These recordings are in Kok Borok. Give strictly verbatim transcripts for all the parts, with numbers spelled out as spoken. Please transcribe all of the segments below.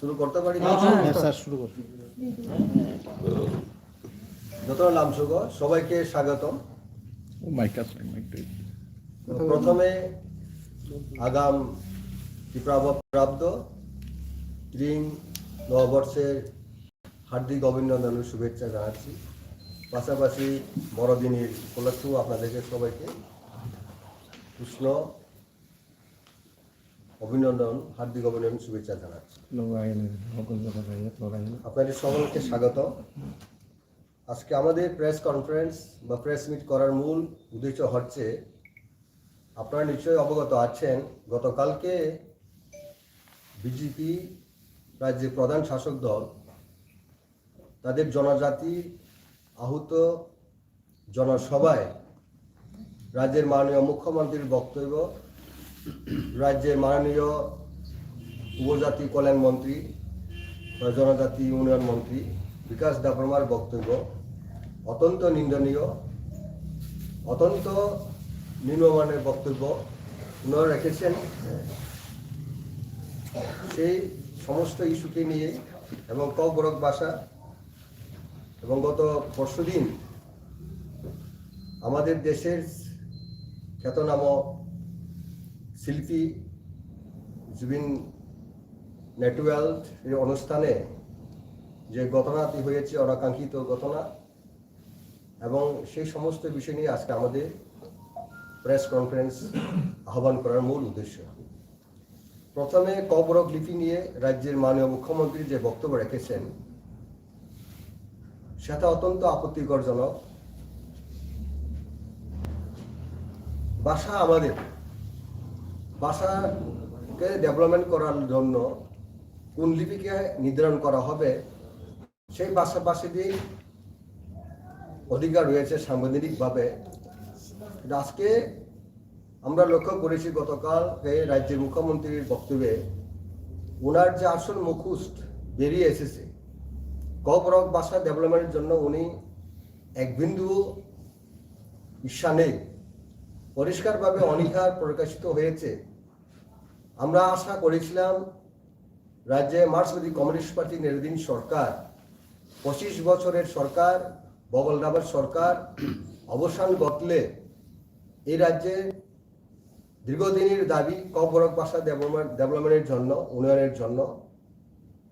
শুরু করতে পারি? হ্যাঁ, স্যার, শুরু করুন। যত লামসুগো, সবাইকে স্বাগতম। ও মাইক আছে, মাইক তো। প্রথমে আগাম ত্রিপুরা প্রাপ্ত ত্রিং নববর্ষের হার্দিক অভিনন্দন ও শুভেচ্ছা জানাচ্ছি। পাশাপাশি বড়দিনের উপলক্ষেও আপনাদেরকে সবাইকে উষ্ণ অভিনন্দন, হার্দিক অভিনন্দন, শুভেচ্ছা জানাচ্ছি। লগাই না, সকল জায়গায় লগাই না। আপনাদের সকলকে স্বাগত। আজকে আমাদের প্রেস কনফারেন্স বা প্রেস মিট করার মূল উদ্দেশ্য হচ্ছে, আপনারা নিশ্চয়ই অবগত আছেন, গতকালকে বিজেপি রাজ্যের প্রধান শাসক দল তাদের জনজাতি আহত জনসভায় রাজ্যের মাননীয় মুখ্যমন্ত্রীর বক্তব্য, রাজ্যের মাননীয় উপজাতি কল্যাণ মন্ত্রী বা জনজাতি উন্নয়ন মন্ত্রী বিকাশ দেববর্মার বক্তব্য অত্যন্ত নিন্দনীয়, অত্যন্ত নিম্নমানের বক্তব্য উনারা রেখেছেন। সেই সমস্ত ইস্যুকে নিয়ে এবং ককবরক ভাষা এবং গত পরশুদিন আমাদের দেশের খ্যাতনামা শিল্পী জুবিন নটিয়াল এর অনুষ্ঠানে যে ঘটনাটি হয়েছে, অনাকাঙ্ক্ষিত ঘটনা, এবং সেই সমস্ত বিষয় নিয়ে আজকে আমাদের প্রেস কনফারেন্স আহ্বান করার মূল উদ্দেশ্য। প্রথমে ককবরক লিপি নিয়ে রাজ্যের মাননীয় মুখ্যমন্ত্রী যে বক্তব্য রেখেছেন, সেটা অত্যন্ত আপত্তিকরজনক। ভাষা আমাদের, ভাষাকে ডেভেলপমেন্ট করার জন্য কোন লিপিকে নির্ধারণ করা হবে, সেই ভাষাভাষীদের অধিকার রয়েছে সাংবিধানিকভাবে। কিন্তু আজকে আমরা লক্ষ্য করেছি, গতকাল এই রাজ্যের মুখ্যমন্ত্রীর বক্তব্যে ওনার যে আসল মুখোশ বেরিয়ে এসেছে, ককবরক ভাষা ডেভেলপমেন্টের জন্য উনি এক বিন্দু ইচ্ছা নেই। পরিষ্কারভাবে অনীহার প্রকাশিত হয়েছে। আমরা আশা করেছিলাম রাজ্যে মার্ক্সবাদী কমিউনিস্ট পার্টি নেতৃত্বাধীন সরকার, পঁচিশ বছরের সরকার, বগলডাবের সরকার অবসান ঘটলে এই রাজ্যে দীর্ঘদিনের দাবি ককবরক ভাষা ডেভেলপমেন্ট, ডেভেলপমেন্টের জন্য, উন্নয়নের জন্য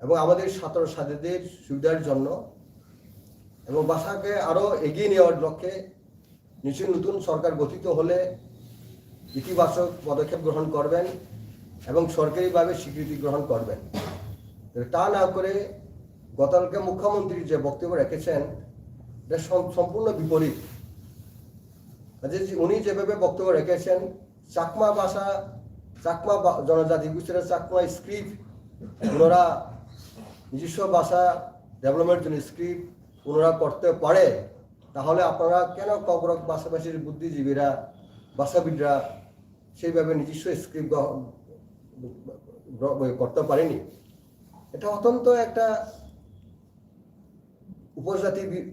এবং আমাদের ছাত্র ছাত্রীদের সুবিধার জন্য এবং ভাষাকে আরও এগিয়ে নেওয়ার লক্ষ্যে নিশ্চয়ই নতুন সরকার গঠিত হলে ইতিবাচক পদক্ষেপ গ্রহণ করবেন এবং সরকারিভাবে স্বীকৃতি গ্রহণ করবেন। তবে তা না করে গতকালকে মুখ্যমন্ত্রী যে বক্তব্য রেখেছেন, এটা সম-, সম্পূর্ণ বিপরীত। কাজে যে উনি যেভাবে বক্তব্য রেখেছেন, চাকমা ভাষা, চাকমা বা-, জনজাতি গোষ্ঠীরা চাকমা স্ক্রিপ্ট ওনারা নিজস্ব ভাষা ডেভেলপমেন্টের জন্য স্ক্রিপ্ট ওনারা করতে পারে, তাহলে আপনারা কেন ককবরক ভাষাভাষীর বুদ্ধিজীবীরা, ভাষাবিদরা সেইভাবে নিজস্ব স্ক্রিপ্ট গ্রহ-, গ্রহ-, করতে পারেনি? এটা অত্যন্ত একটা উপজাতি বি-,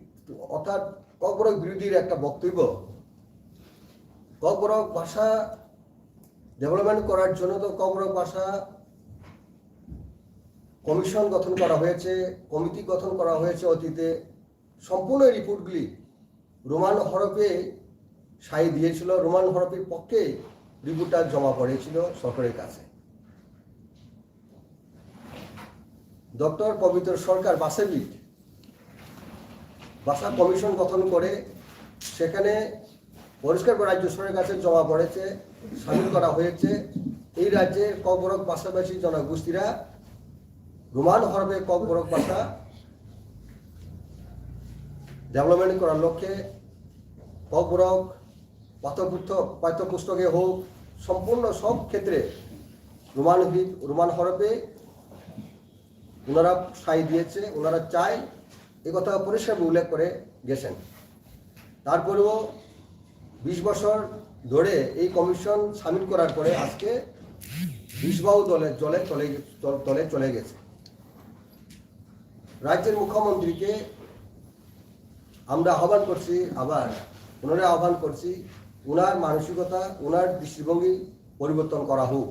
অর্থাৎ ককবরক বিরোধীর একটা বক্তব্য। ককবরক ভাষা ডেভেলপমেন্ট করার জন্য তো ককবরক ভাষা কমিশন গঠন করা হয়েছে, কমিটি গঠন করা হয়েছে অতীতে। সম্পূর্ণ রিপোর্টগুলি রোমান হরফে সাই দিয়েছিল, রোমান হরফের পক্ষে রিপোর্টটা জমা পড়েছিল সরকারের কাছে। ডক্টর পবিত্র সরকার ভাষাবিদ ভাষা কমিশন গঠন করে সেখানে পরিষ্কার করে রাজ্য সরকারের কাছে জমা পড়েছে, সামিল করা হয়েছে। এই রাজ্যে ককবরক ভাষাভাষী জনগোষ্ঠীরা রোমান হরফে ককবরক ভাষা ডেভেলপমেন্ট করার লক্ষ্যে ককবরক পাঠ্যপুস্তক, পাঠ্যপুস্তকে হোক, সম্পূর্ণ সব ক্ষেত্রে রোমান হি-, রোমান হরফে ওনারা সাই দিয়েছে, ওনারা চায়, এই কথা পরিষ্কার উল্লেখ করে গেছেন। তারপরেও বিশ বছর ধরে এই কমিশন সামিল করার পরে আজকে বিষবায়ু দলে, জলে চলে গে-, তল-, তলে চলে গেছে। রাজ্যের মুখ্যমন্ত্রীকে আমরা আহ্বান করছি, আবার পুনরায় আহ্বান করছি, ওনার মানসিকতা, ওনার দৃষ্টিভঙ্গি পরিবর্তন করা হোক।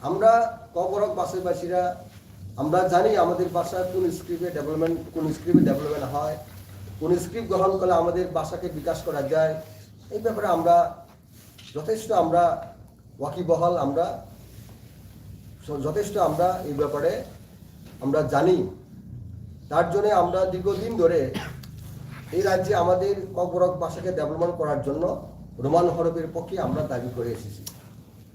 আমরা ককবরক ভাষাভাষীরা আমরা জানি আমাদের ভাষা কোন স্ক্রিপ্টে ডেভেলপমেন্ট, কোন স্ক্রিপ্টে ডেভেলপমেন্ট হয়, কোন স্ক্রিপ্ট গ্রহণ করলে আমাদের ভাষাকে বিকাশ করা যায়। এই ব্যাপারে আমরা যথেষ্ট আমরা ওয়াকিবহাল, আমরা য- যথেষ্ট আমরা এই ব্যাপারে আমরা জানি। তার জন্য আমরা দীর্ঘদিন ধরে এই রাজ্যে আমাদের ককবরক ভাষাকে ডেভেলপমেন্ট করার জন্য রোমান হরফের পক্ষে আমরা দাবি করে এসেছি।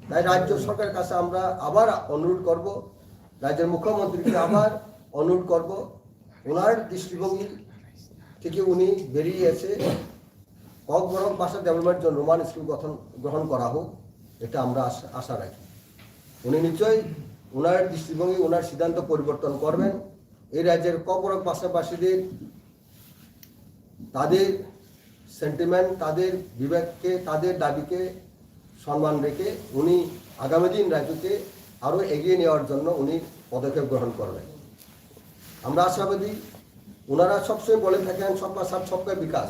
তাই রাজ্য সরকারের কাছে আমরা আবার অনুরোধ করব, রাজ্যের মুখ্যমন্ত্রীকে আবার অনুরোধ করব, ওনার দৃষ্টিভঙ্গি থেকে উনি বেরিয়ে এসে ককবরক ভাষা ডেভেলপমেন্টের জন্য রোমান স্কুল গঠন গ্রহণ করা হোক, এটা আমরা আশা আশা রাখি। উনি নিশ্চয়ই ওনার দৃষ্টিভঙ্গি, ওনার সিদ্ধান্ত পরিবর্তন করবেন। এই রাজ্যের ককবরক ভাষাভাষীদের তাদের সেন্টিমেন্ট, তাদের বিবেককে, তাদের দাবিকে সম্মান রেখে উনি আগামী দিন রাজ্যকে আরও এগিয়ে নেওয়ার জন্য উনি পদক্ষেপ গ্রহণ করবেন। আমরা আশাবাদী। ওনারা সবসময় বলে থাকেন সবকা সাথ সবকা বিকাশ।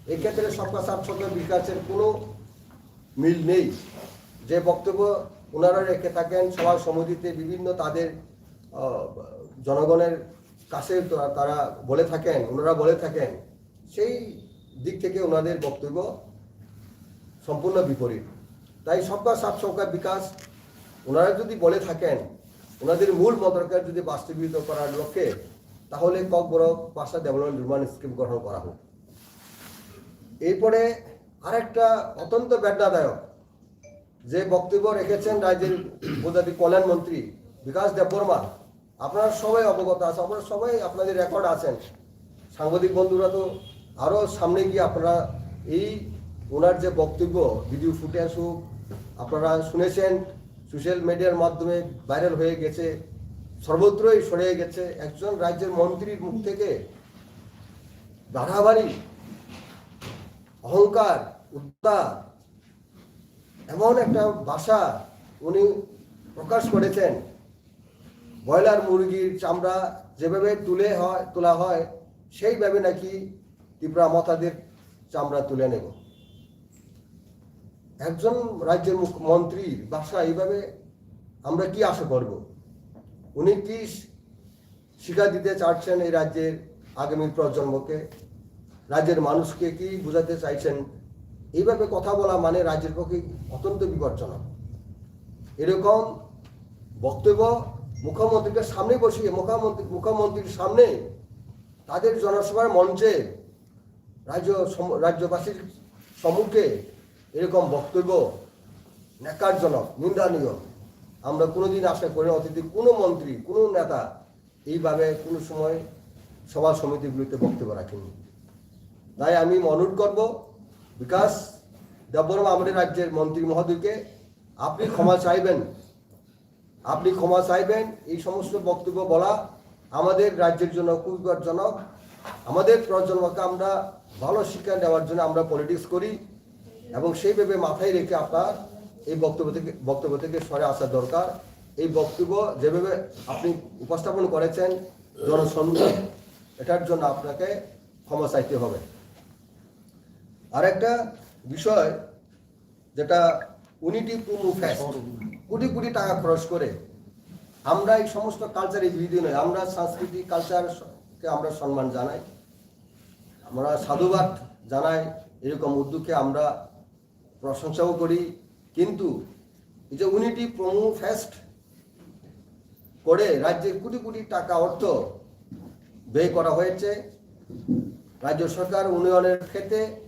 এক্ষেত্রে সবকা সাথ সবকা বিকাশের কোনো মিল নেই। যে বক্তব্য ওনারা রেখে থাকেন সভা সমিতিতে বিভিন্ন তাদের আহ, জনগণের কাছে তো তারা বলে থাকেন, ওনারা বলে থাকেন, সেই দিক থেকে ওনাদের বক্তব্য সম্পূর্ণ বিপরীত। তাই সবকা সাথ সবকা বিকাশ ওনারা যদি বলে থাকেন, ওনাদের মূল মন্ত্রকে যদি বাস্তবায়িত করার লক্ষ্যে, তাহলে ককবরক ভাষা ডেভেলপমেন্ট রোমান স্কিম গঠন করা হোক। এরপরে আরেকটা অত্যন্ত বেদনাদায়ক যে বক্তব্য রেখেছেন রাজ্যের উপজাতি কল্যাণ মন্ত্রী বিকাশ দেববর্মা, আপনারা সবাই অবগত আছেন, আপনারা সবাই, আপনাদের রেকর্ড আছেন। সাংবাদিক বন্ধুরা তো আরও সামনে গিয়ে আপনারা এই ওনার যে বক্তব্য, ভিডিও ফুটেজ হোক, আপনারা শুনেছেন, সোশ্যাল মিডিয়ার মাধ্যমে ভাইরাল হয়ে গেছে, সর্বত্রই ছড়িয়ে গেছে। একজন রাজ্যের মন্ত্রীর মুখ থেকে বাড়াবাড়ি, অহংকার, উদ্ধার, এমন একটা ভাষা উনি প্রকাশ করেছেন, ব্রয়লার মুরগির চামড়া যেভাবে তুলে হয়, তোলা হয়, সেইভাবে নাকি ত্রিপুরা মথাদের চামড়া তুলে নেব। একজন রাজ্যের মুখ্যমন্ত্রীর ভাষা এইভাবে আমরা কি আশা করব? উনি কি শিক্ষা দিতে চাচ্ছেন এই রাজ্যের আগামী প্রজন্মকে, রাজ্যের মানুষকে কি বোঝাতে চাইছেন? এইভাবে কথা বলা মানে রাজ্যের পক্ষে অত্যন্ত বিপজ্জনক। এরকম বক্তব্য মুখ্যমন্ত্রীকে সামনে বসিয়ে, মুখ্যমন্ত্রী মুখ্যমন্ত্রীর সামনে তাদের জনসভার মঞ্চে রাজ্য সম- রাজ্যবাসীর সম্মুখে এরকম বক্তব্য ন্যাক্কারজনক, নিন্দনীয়। আমরা কোনোদিন আশা করি না অতীতে কোনো মন্ত্রী, কোনো নেতা এইভাবে কোনো সময় সভা সমিতিগুলিতে বক্তব্য রাখেনি। তাই আমি অনুরোধ করব, বিকাশ দেববর্মা আমাদের রাজ্যের মন্ত্রী মহোদয়কে, আপনি ক্ষমা চাইবেন, আপনি ক্ষমা চাইবেন। এই সমস্ত বক্তব্য বলা আমাদের রাজ্যের জন্য খুব বিপজ্জনক। আমাদের প্রজন্মকে আমরা ভালো শিক্ষা দেওয়ার জন্য আমরা পলিটিক্স করি, এবং সেইভাবে মাথায় রেখে আপনার এই বক্তব্য থেকে বক্তব্য থেকে সরে আসা দরকার। এই বক্তব্য যেভাবে আপনি উপস্থাপন করেছেন জনসম্মুখে, এটার জন্য আপনাকে ক্ষমা চাইতে হবে। আর একটা বিষয়, যেটা উনিটি প্রোমো ফেস্ট, কোটি কোটি টাকা খরচ করে আমরা এই সমস্ত কালচারে বিরোধী নয়, আমরা সংস্কৃতি কালচারকে আমরা সম্মান জানাই, আমরা সাধুবাদ জানাই, এরকম উদ্যোগকে আমরা প্রশংসাও করি। কিন্তু এই যে উনিটি প্রোমো ফেস্ট করে রাজ্যের কোটি কোটি টাকা অর্থ ব্যয় করা হয়েছে, রাজ্য সরকার উন্নয়নের ক্ষেত্রে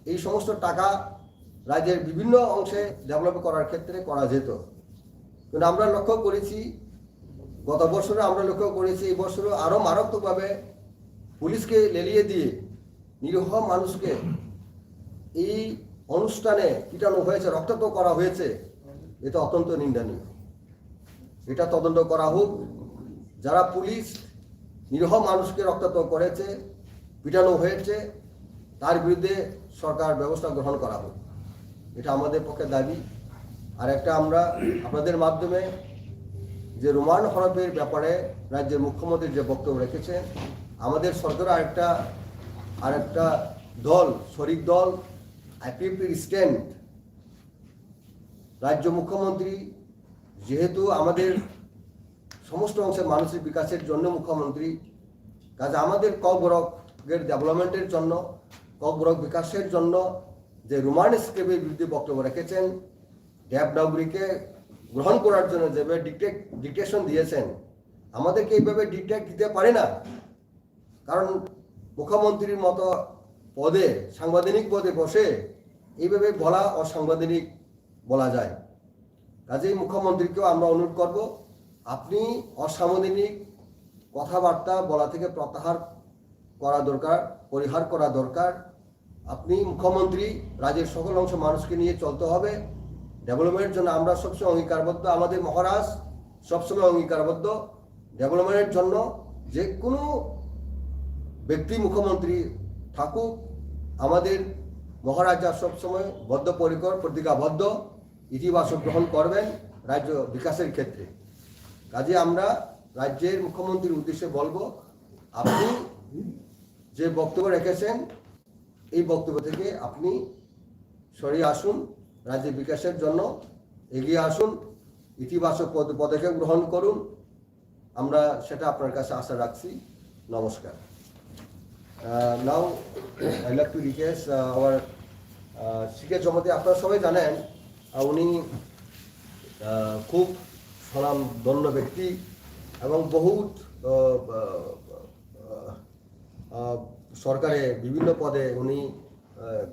এই সমস্ত টাকা রাজ্যের বিভিন্ন অংশে ডেভেলপ করার ক্ষেত্রে করা যেত। কিন্তু আমরা লক্ষ্য করেছি, গত বছরও আমরা লক্ষ্য করেছি, এই বছরও আরও মারাত্মকভাবে পুলিশকে লেলিয়ে দিয়ে নিরীহ মানুষকে এই অনুষ্ঠানে পিটানো হয়েছে, রক্তাক্ত করা হয়েছে, এটা অত্যন্ত নিন্দনীয়। এটা তদন্ত করা হোক। যারা পুলিশ নিরীহ মানুষকে রক্তাক্ত করেছে, পিটানো হয়েছে, তার বিরুদ্ধে সরকার ব্যবস্থা গ্রহণ করা হোক, এটা আমাদের পক্ষে দাবি। আর একটা আমরা আপনাদের মাধ্যমে যে রোমান হরফের ব্যাপারে রাজ্যের মুখ্যমন্ত্রী যে বক্তব্য রেখেছেন, আমাদের সরকারও আরেকটা আরেকটা দল, শরিক দল, আইপিএফটির স্ট্যান্ড। রাজ্য মুখ্যমন্ত্রী যেহেতু আমাদের সমস্ত অংশের মানুষের বিকাশের জন্য মুখ্যমন্ত্রী। কাজে আমাদের ককবরকের ডেভেলপমেন্টের জন্য, ককবরক বিকাশের জন্য যে রোমান স্ক্রিপ্টের বিরুদ্ধে বক্তব্য রেখেছেন, দেবনাগরীকে গ্রহণ করার জন্য যেভাবে ডিক্টেট ডিক্টেশন দিয়েছেন, আমাদেরকে এইভাবে ডিক্টেট দিতে পারে না। কারণ মুখ্যমন্ত্রীর মতো পদে, সাংবিধানিক পদে বসে এইভাবে বলা অসাংবিধানিক বলা যায়। কাজেই মুখ্যমন্ত্রীকেও আমরা অনুরোধ করব, আপনি অসাংবিধানিক কথাবার্তা বলা থেকে প্রত্যাহার করা দরকার, পরিহার করা দরকার। আপনি মুখ্যমন্ত্রী, রাজ্যের সকল অংশ মানুষকে নিয়ে চলতে হবে। ডেভেলপমেন্টের জন্য আমরা সবসময় অঙ্গীকারবদ্ধ, আমাদের মহারাজ সবসময় অঙ্গীকারবদ্ধ ডেভেলপমেন্টের জন্য। যে কোনো ব্যক্তি মুখ্যমন্ত্রী থাকুক, আমাদের মহারাজা সবসময় বদ্ধপরিকর, প্রতিজ্ঞাবদ্ধ, ইতিবাচক গ্রহণ করবেন রাজ্য বিকাশের ক্ষেত্রে। কাজে আমরা রাজ্যের মুখ্যমন্ত্রীর উদ্দেশ্যে বলবো, আপনি যে বক্তব্য রেখেছেন, এই বক্তব্য থেকে আপনি সরে আসুন, রাজ্যের বিকাশের জন্য এগিয়ে আসুন, ইতিবাচক পদ পদক্ষেপ গ্রহণ করুন। আমরা সেটা আপনার কাছে আশা রাখছি। নমস্কার। Now I love to request hour সিকে জমাতি। আপনারা সবাই জানেন, আহ, উনি আহ, খুব স্বনামধন্য ব্যক্তি এবং বহুত আহ, আহ, আহ, সরকারে বিভিন্ন পদে উনি আহ,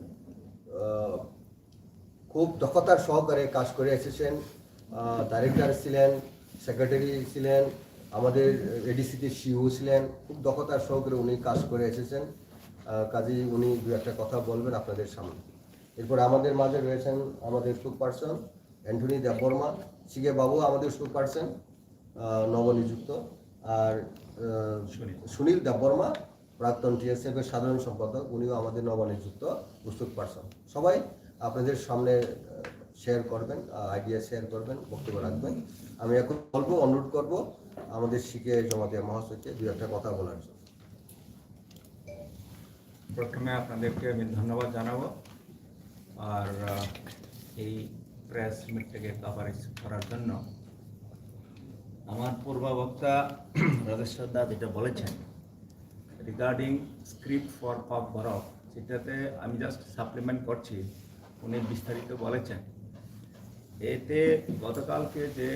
আহ, খুব দক্ষতার সহকারে কাজ করে এসেছেন। ডাইরেক্টর ছিলেন, সেক্রেটারি ছিলেন, আমাদের এডিসিতে সিইও ছিলেন। খুব দক্ষতার সহকারে উনি কাজ করে এসেছেন। আহ, কাজেই উনি দু একটা কথা বলবেন আপনাদের সামনে। এরপর আমাদের মাঝে রয়েছেন আমাদের স্পোকপারসন অ্যান্টনি দেববর্মা। সিকে বাবু আমাদের স্পোকপারসন, আহ, নবনিযুক্ত। আর আহ, সুনীল। সুনীল দেববর্মা, প্রাক্তন টিএসএফ এর সাধারণ সম্পাদক, উনিও আমাদের নবনিযুক্ত স্পোকপারসন। সবাই আপনাদের সামনে শেয়ার করবেন, আইডিয়া শেয়ার করবেন, বক্তব্য রাখবেন। আমি এখন বলবো, অনুরোধ করব আমাদের সিকে জমাতিয়া মহাশয়কে দু একটা কথা বলার জন্য। প্রথমে আপনাদেরকে আমি ধন্যবাদ জানাবো। আর আহ, এই প্রেস মিটটাকে কভারেজ করার জন্য। আমার পূর্ববক্তা রাজেশ্বর দা যেটা বলেছেন রিগার্ডিং স্ক্রিপ্ট ফর ককবরক, সেটাতে আমি জাস্ট সাপ্লিমেন্ট করছি। উনি বিস্তারিত বলেছেন। এতে গতকালকে যে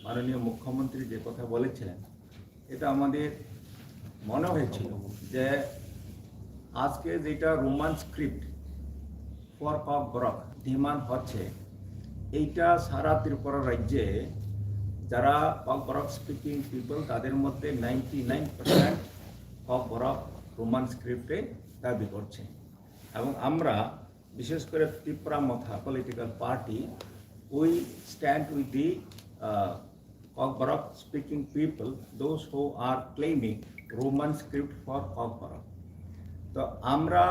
মাননীয় মুখ্যমন্ত্রী যে কথা বলেছিলেন, এটা আমাদের মনে হয়েছিল যে আজকে যেটা রোমান স্ক্রিপ্ট ফর ককবরক ডিমান্ড হচ্ছে, এইটা সারা ত্রিপুরা রাজ্যে যারা ককবরক স্পিকিং পিপল, তাদের মধ্যে নাইনটি নাইন পার্সেন্ট ককবরক রোমান স্ক্রিপ্টে দাবি করছে। এবং আমরা বিশেষ করে তিপ্রা মথা political party, we stand with the Kokborok speaking people, those who are claiming Roman script for Kokborok. তো আমরা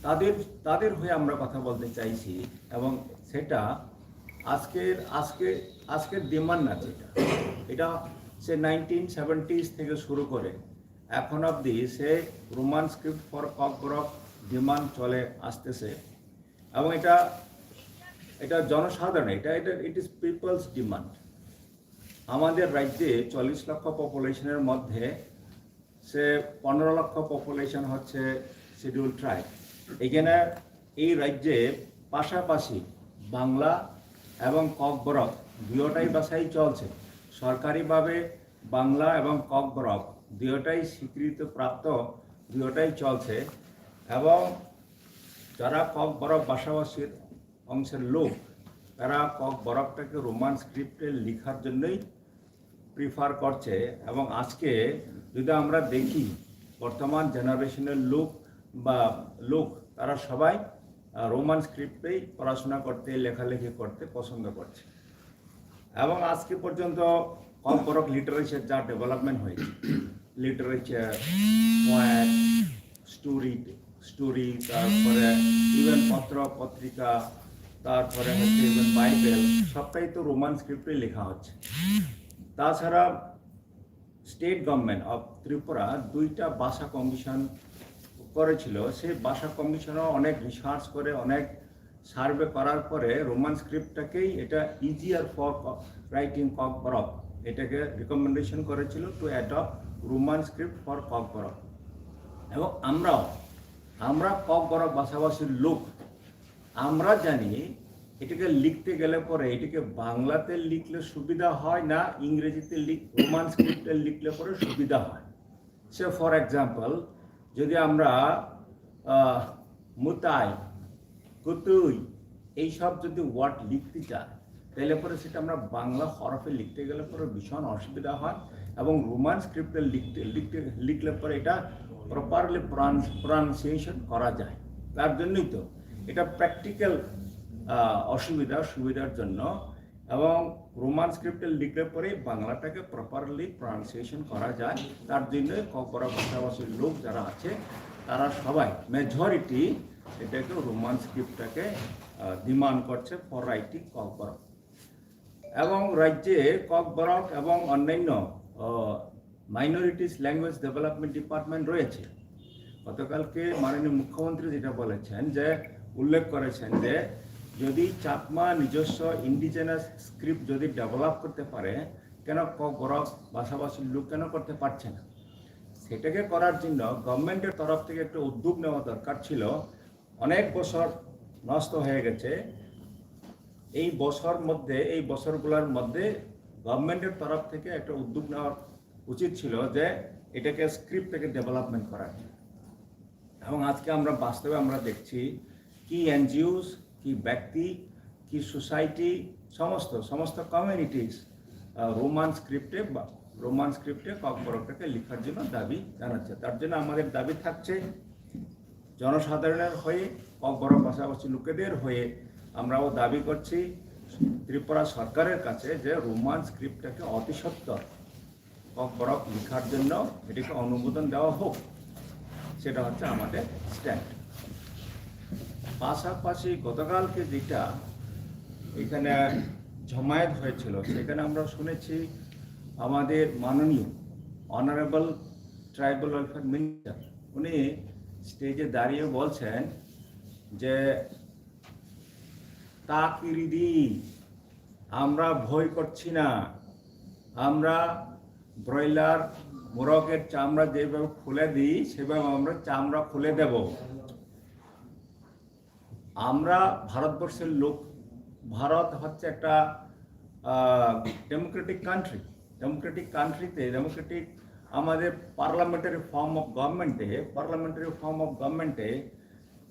তাদের তাদের হয়ে আমরা কথা বলতে চাইছি। এবং সেটা আজকের আজকে আজকের ডিমান্ড না, যেটা এটা সে নাইনটিন সেভেন্টিজ থেকে শুরু করে এখন অবধি সে রোমান স্ক্রিপ্ট ফর ককবরক ডিমান্ড চলে আসতেছে। এবং এটা এটা জনসাধারণ, এটা এটা ইট ইজ পিপলস ডিমান্ড। আমাদের রাজ্যে চল্লিশ লক্ষ পপুলেশনের মধ্যে সে পনেরো লক্ষ পপুলেশন হচ্ছে শিডিউল ট্রাইব। এখানে এই রাজ্যে পাশাপাশি বাংলা এবং ককবরক দুয়োটাই ভাষাই চলছে। সরকারিভাবে বাংলা এবং ককবরক দুয়োটাই স্বীকৃতিপ্রাপ্ত, দুয়োটাই চলছে। এবং যারা ককবরক ভাষাভাষীর অংশের লোক, তারা ককবরকটাকে রোমান স্ক্রিপ্টে লেখার জন্যই প্রিফার করছে। এবং আজকে যদি আমরা দেখি, বর্তমান জেনারেশনের লোক বা লোক, তারা সবাই রোমান স্ক্রিপ্টেই পড়াশোনা করতে, লেখালেখি করতে পছন্দ করছে। এবং আজকে পর্যন্ত ককবরক লিটারেচার যা ডেভেলপমেন্ট হয়েছে, লিটারেচার, পোয়েট, স্টোরি, স্টোরি, তারপরে ইভেন পত্র পত্রিকা, তারপরে হচ্ছে ইভেন বাইবেল, সবটাই তো রোমান স্ক্রিপ্টে লেখা হচ্ছে। তাছাড়া স্টেট গভর্নমেন্ট অফ ত্রিপুরা দুইটা ভাষা কমিশন করেছিল। সেই ভাষা কমিশনও অনেক রিসার্চ করে, অনেক সার্ভে করার পরে রোমান স্ক্রিপ্টটাকেই এটা ইজিয়ার ফর রাইটিং ককবরক এটাকে রিকমেন্ডেশন করেছিল two adopt Roman script for Kokborok. এবং আমরাও, আমরা ককবরক ভাষাভাষীর লোক, আমরা জানি এটাকে লিখতে গেলে পরে এটাকে বাংলাতে লিখলে সুবিধা হয় না ইংরেজিতে লিখ, রোমান স্ক্রিপ্টে লিখলে পরে সুবিধা হয়। সে ফর এক্সাম্পল, যদি আমরা আহ, মুতাই, কুতুই, এইসব যদি ওয়ার্ড লিখতে চাই, তাহলে পরে সেটা আমরা বাংলা হরফে লিখতে গেলে পরে ভীষণ অসুবিধা হয়। এবং রোমান স্ক্রিপ্টে লিখতে লিখতে লিখলে পরে এটা প্রপারলি প্রনাউন্সিয়েশন করা যায়। তার জন্যই তো এটা প্র্যাকটিক্যাল অসুবিধা সুবিধার জন্য। এবং রোমান স্ক্রিপ্টে লিখলে পরে বাংলাটাকে প্রপারলি প্রনাউন্সিয়েশন করা যায়। তার জন্য ককবরক ভাষাভাষীর লোক যারা আছে, তারা সবাই, মেজরিটি, এটাকে রোমান স্ক্রিপ্টটাকে ডিমান্ড করছে ফর রাইটিং ককবরক। এবং রাজ্যে ককবরক এবং অন্যান্য মাইনরিটিস ল্যাঙ্গুয়েজ ডেভেলপমেন্ট ডিপার্টমেন্ট রয়েছে। গতকালকে মাননীয় মুখ্যমন্ত্রী যেটা বলেছেন, যে উল্লেখ করেছেন যে যদি চাকমা নিজস্ব ইন্ডিজিনাস স্ক্রিপ্ট যদি ডেভেলপ করতে পারে, কেন ককবরক ভাষাভাষীর লোক কেন করতে পারছে না? সেটাকে করার জন্য গভর্নমেন্টের তরফ থেকে একটা উদ্যোগ নেওয়া দরকার ছিল। অনেক বছর নষ্ট হয়ে গেছে। এই বছর মধ্যে, এই বছরগুলোর মধ্যে গভর্নমেন্টের তরফ থেকে একটা উদ্যোগ নেওয়া উচিত ছিল যে এটাকে স্ক্রিপ্টটাকে ডেভেলপমেন্ট করার। এবং আজকে আমরা বাস্তবে আমরা দেখছি কি এনজিওস, কি ব্যক্তি, কি সোসাইটি, সমস্ত সমস্ত কমিউনিটিস রোমান স্ক্রিপ্টে বা রোমান স্ক্রিপ্টে ককবরকটাকে লেখার জন্য দাবি জানাচ্ছে। তার জন্য আমাদের দাবি থাকছে জনসাধারণের হয়ে, ককবরক ভাষাভাষী লোকেদের হয়ে আমরাও দাবি করছি ত্রিপুরা সরকারের কাছে যে রোমান স্ক্রিপ্টটাকে অতি সত্বর ককবরক লেখার জন্য এটিকে অনুমোদন দেওয়া হোক, সেটা হচ্ছে আমাদের স্ট্যান্ড। পাশাপাশি গতকালকে যেটা এখানে জমায়েত হয়েছিল, সেখানে আমরা শুনেছি আমাদের মাননীয় অনারেবল ট্রাইবাল ওয়েলফেয়ার মিনিস্টার, উনি স্টেজে দাঁড়িয়ে বলছেন যে, "তাকিরিদি, আমরা ভয় করছি না, আমরা ব্রয়লার মোরগের চামড়া যেভাবে খুলে দিই, সেভাবে আমরা চামড়া খুলে দেব।" আমরা ভারতবর্ষের লোক, ভারত হচ্ছে একটা ডেমোক্রেটিক কান্ট্রি। ডেমোক্রেটিক কান্ট্রিতে, ডেমোক্রেটিক, আমাদের পার্লামেন্টারি ফর্ম অফ গভর্নমেন্টে, পার্লামেন্টারি ফর্ম অফ গভর্নমেন্টে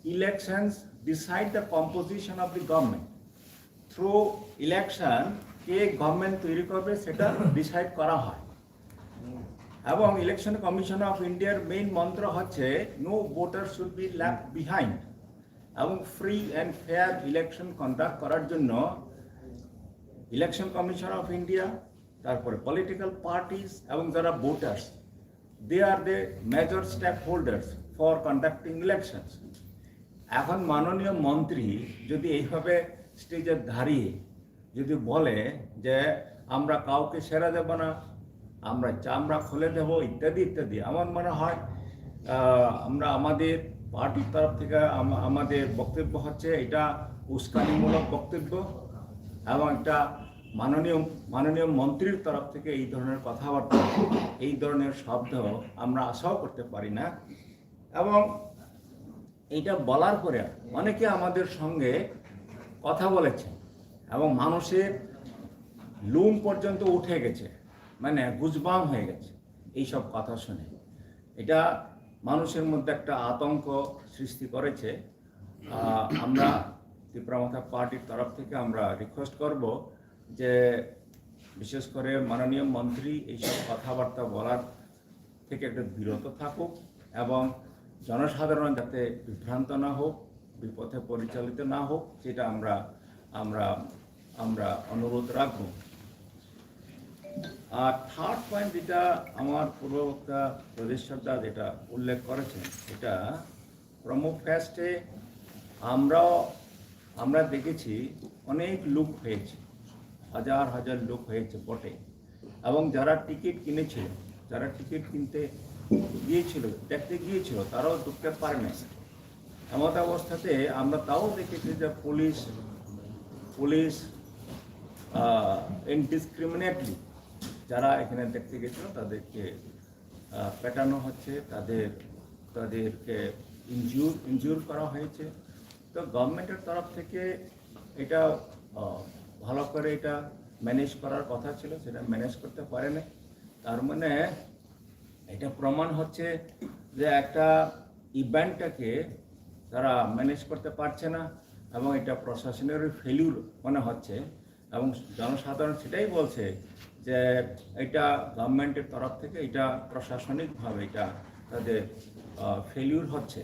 elections decide the composition of the government. Through election কে গভর্নমেন্ট তৈরি করবে, সেটা ডিসাইড করা হয়। এবং ইলেকশন কমিশন অফ ইন্ডিয়ার মেইন মন্ত্র হচ্ছে, "No voter should be left behind।" এবং free and fair election conduct করার জন্য ইলেকশন কমিশন অফ ইন্ডিয়া, তারপরে পলিটিক্যাল পার্টিস এবং যারা voters, they are the major stakeholders for conducting elections. এখন মাননীয় মন্ত্রী যদি এইভাবে স্টেজে দাঁড়িয়ে যদি বলে যে আমরা কাউকে ছেড়ে দেব না, আমরা চামড়া খুলে দেব ইত্যাদি ইত্যাদি, আমার মনে হয় আহ, আমরা আমাদের পার্টির তরফ থেকে আম- আমাদের বক্তব্য হচ্ছে এটা উস্কানিমূলক বক্তব্য এবং একটা মাননীয় মাননীয় মন্ত্রীর তরফ থেকে এই ধরনের কথাবার্তা, এই ধরনের শব্দ আমরা আশাও করতে পারি না। এবং এটা বলার পরে অনেকে আমাদের সঙ্গে কথা বলেছে এবং মানুষের লোম পর্যন্ত উঠে গেছে, মানে গুজবাম হয়ে গেছে এইসব কথা শুনে। এটা মানুষের মধ্যে একটা আতঙ্ক সৃষ্টি করেছে। আহ, আমরা ত্রিপুরা মথা পার্টির তরফ থেকে আমরা রিকোয়েস্ট করব যে বিশেষ করে মাননীয় মন্ত্রী এইসব কথাবার্তা বলার থেকে একটু বিরত থাকুক এবং জনসাধারণ যাতে বিভ্রান্ত না হোক, বিপথে পরিচালিত না হোক, সেটা আমরা আমরা আমরা অনুরোধ রাখব। আর থার্ড পয়েন্ট যেটা আমার পূর্ববক্তা প্রদেশ সর্দার যেটা উল্লেখ করেছেন, এটা প্রমো ফেস্টে আমরাও আমরা দেখেছি অনেক লোক হয়েছে, হাজার হাজার লোক হয়েছে বটে। এবং যারা টিকিট কিনেছিল, যারা টিকিট কিনতে গিয়েছিল, দেখতে গিয়েছিল, তারাও ঢুকতে পারে নাই। এমত অবস্থাতে আমরা তাও দেখেছি যে পুলিশ পুলিশ ইনডিসক্রিমিনেটলি যারা এখানে দেখতে গেছিল তাদেরকে আহ, পেটানো হচ্ছে, তাদের তাদেরকে ইনজিওর ইনজিওর করা হয়েছে। তো গভর্নমেন্টের তরফ থেকে এটা আহ, ভালো করে এটা ম্যানেজ করার কথা ছিল, সেটা ম্যানেজ করতে পারেনি। তার মানে এটা প্রমাণ হচ্ছে যে একটা ইভেন্টটাকে তারা ম্যানেজ করতে পারছে না এবং এটা প্রশাসনেরই ফেলিউর মনে হচ্ছে। এবং জনসাধারণ সেটাই বলছে যে এটা গভর্নমেন্টের তরফ থেকে এটা প্রশাসনিকভাবে এটা তাদের ফেলিউর হচ্ছে।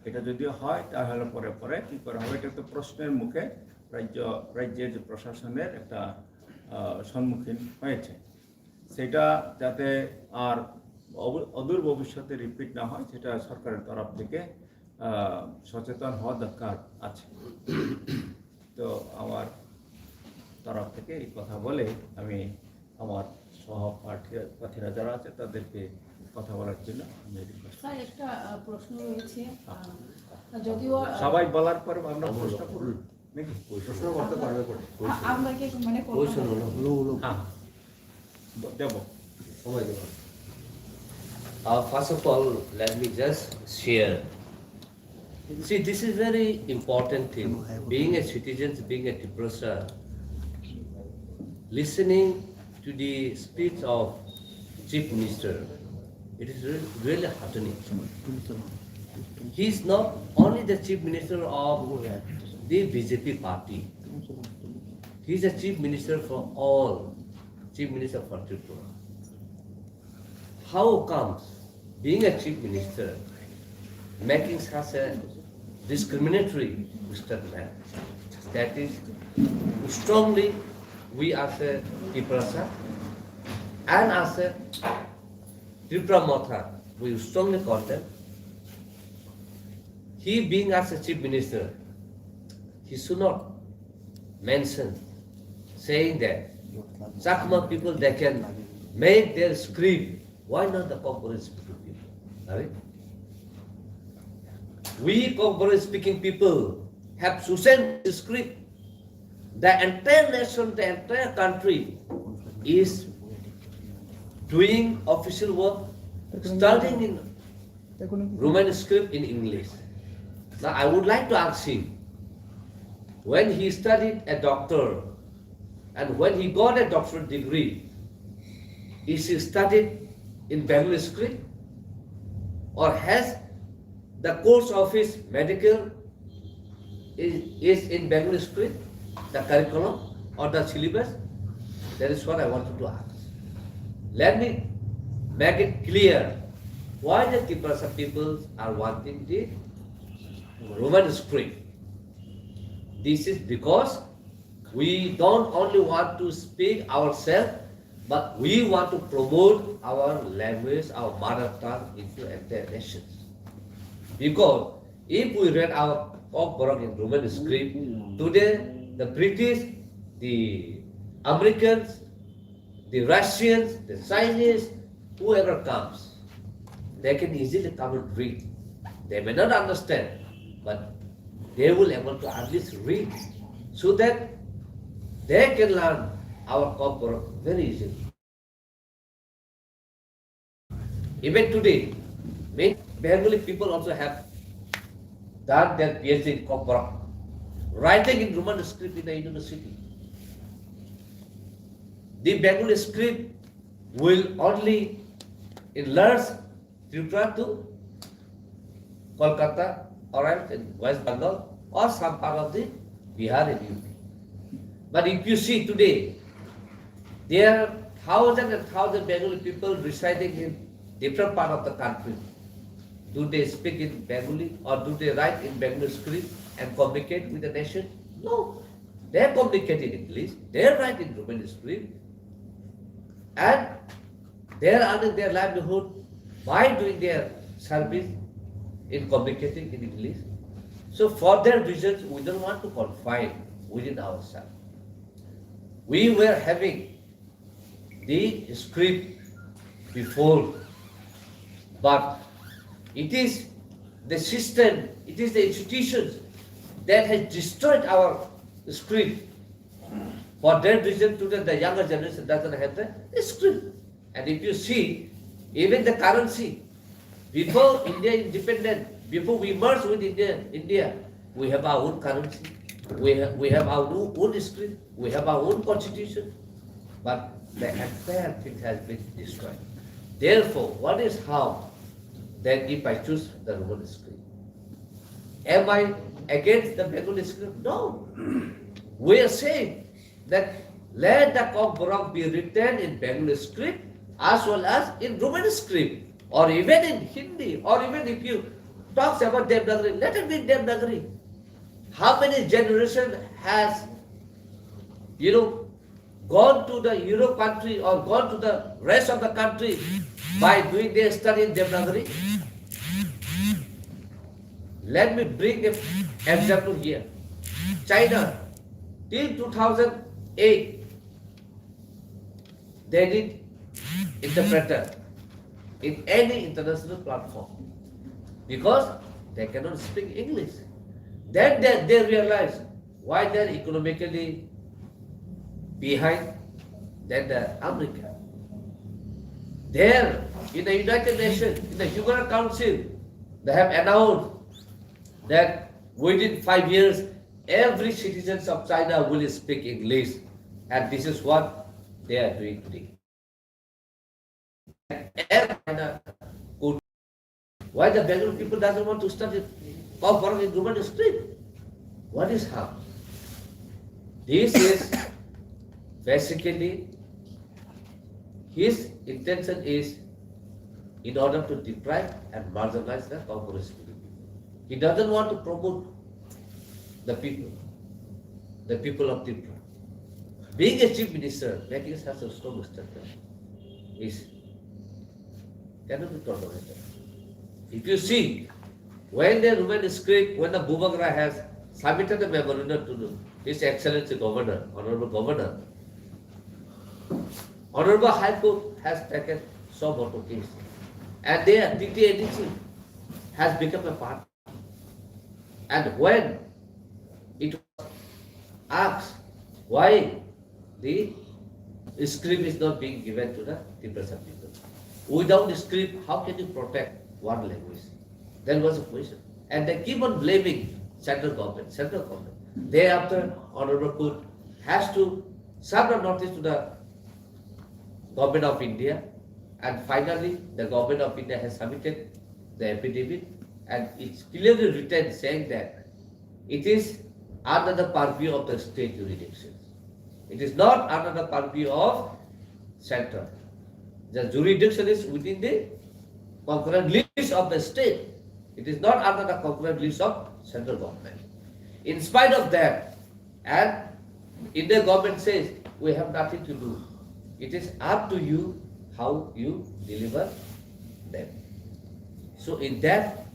এটা যদি হয় তাহলে পরে পরে কী করা হবে, এটা তো প্রশ্নের মুখে রাজ্য রাজ্যের যে প্রশাসনের একটা আহ, সম্মুখীন হয়েছে। সেটা যাতে আর অব- অদূর ভবিষ্যতে রিপিট না হয়, সেটা সরকারের তরফ থেকে আহ, সচেতন হওয়া দরকার আছে। তো আমার তরফ থেকে এই কথা বলে আমি আমার সহপ্রার্থী প্রার্থীরা যারা আছে তাদেরকে কথা বলার জন্য আমি রিকোয়েস্ট স্যার, একটা আহ, প্রশ্ন রয়েছে। হ্যাঁ। আহ, যদিও আহ, সবাই বলার পর আমরা প্রশ্ন করুন নাকি? প্রশ্ন করতে পারবে পরে। আ- আপনাকে মানে কোয়েশ্চেন হলো। হ্যাঁ, দেব। সময় দেবো। Uh, first of all, let me just share. See, this is very important thing. Being a citizen, being a Tiprasa, listening to the speech of Chief Minister, it is re- really heartening. He is not only the Chief Minister of the B J P party. He is a Chief Minister for all, Chief Minister for Tripura. How comes, being a Chief Minister, making such a discriminatory statement? That is strongly, we as a Tiprasa and as a Tipra Motha, we strongly condemn. He being as a Chief Minister, he should not mention saying that Chakma people, they can make their script. Why not the Kokborok speaking people? Right? We Kokborok speaking people have chosen the script. The entire nation, the entire country is doing official work, studying in Roman script, in English. Now, I would like to ask him, when he studied a doctor and when he got a doctorate degree, is he studied in Bengali script, or has the course of his medical is, is in Bengali script, the curriculum or the syllabus? That is what I wanted to ask. Let me make it clear why the Tiprasa peoples are wanting the Roman script. This is because we don't only want to speak ourselves, but we want to promote our language, our mother tongue into entire nations. Because if we read our Kokborok in Roman script, today the British, the Americans, the Russians, the Chinese, whoever comes, they can easily come and read. They may not understand, but they will able to at least read, so that they can learn our Kokborok very easily. Even today, many Bengali people also have done their P H D in Kokborok, writing in Roman script in the university. The Bengali script will only enlarge Tripura to Kolkata or else in West Bengal or some part of the Bihar and U P. But if you see today, there are thousand and thousand Bengali people residing in different part of the country. Do they speak in Bengali or do they write in Bengali script and communicate with the nation? No. They communicate in English, they write in Roman script, and they are earning their livelihood by doing their service in communicating in English. So for their reasons, we don't want to confine within ourselves. We were having the script before, but it is the system, it is the institutions that has destroyed our script. For that reason, today the younger generation doesn't have the script. And if you see, even the currency, before India independent, before we merge with India, India, we have our own currency, we have, we have our own, own script, we have our own constitution. But the entire thing has been destroyed. Therefore, what is harm then if I choose the Roman script? Am I against the Bengali script? No. We are saying that let the Kokborok be written in Bengali script as well as in Roman script, or even in Hindi, or even if you talks about Devanagari, let it be in Devanagari. How many generation has, you know, gone to the Europe country or gone to the rest of the country by doing their study in Devanagari? Let me bring an example here. China, till two thousand eight, they need interpreter in any international platform because they cannot speak English. Then they, they realize why they're economically behind than the America. There, in the United Nations, in the Human Rights Council, they have announced that within five years, every citizens of China will speak English, and this is what they are doing today. And every China could, why the Bengali people doesn't want to study Kokborok in Roman script? What is harm? This is basically his intention is in order to deprive and marginalize the Kokborok speaking people. He doesn't want to promote the people, the people of Tripura. Being a chief minister, making such a strong statement is cannot be tolerated. If you see, when the Roman script, when the Bubagra has submitted a memorandum to the, His Excellency Governor, Honorable Governor, Honorable High Court has taken some of the case, and there T T A D C has become a part. And when it was asked why the script is not being given to the Tiprasa people, without the script, how can you protect one language? That was a question. And they keep on blaming central government, central government. Thereafter, Honorable Court has to serve a notice to the Government of India, and finally, the Government of India has submitted the affidavit, and it's clearly written saying that it is under the purview of the state jurisdiction. It is not under the purview of center. The jurisdiction is within the concurrent list of the state. It is not under the concurrent list of central government. In spite of that, and Indian government says, "We have nothing to do." It is up to you how you deliver them. So in that,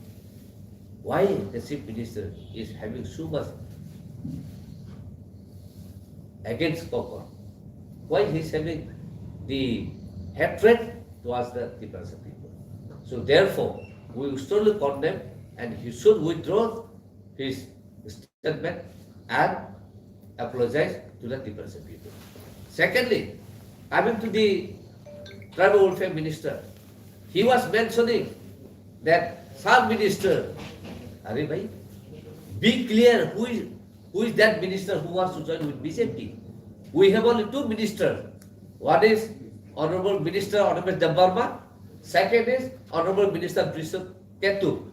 why the chief minister is having so much against Kokborok? Why he is having the hatred towards the Tiprasa people? So therefore, we strongly condemn, and he should withdraw his statement and apologize to the Tiprasa people. Secondly, coming to the tribal welfare minister, he was mentioning that some minister, Are bhai, be clear who is, who is that minister who wants to join with B J P. We have only two ministers. One is Honorable Minister Animesh Debbarma, second is Honorable Minister Bishnu Ketu.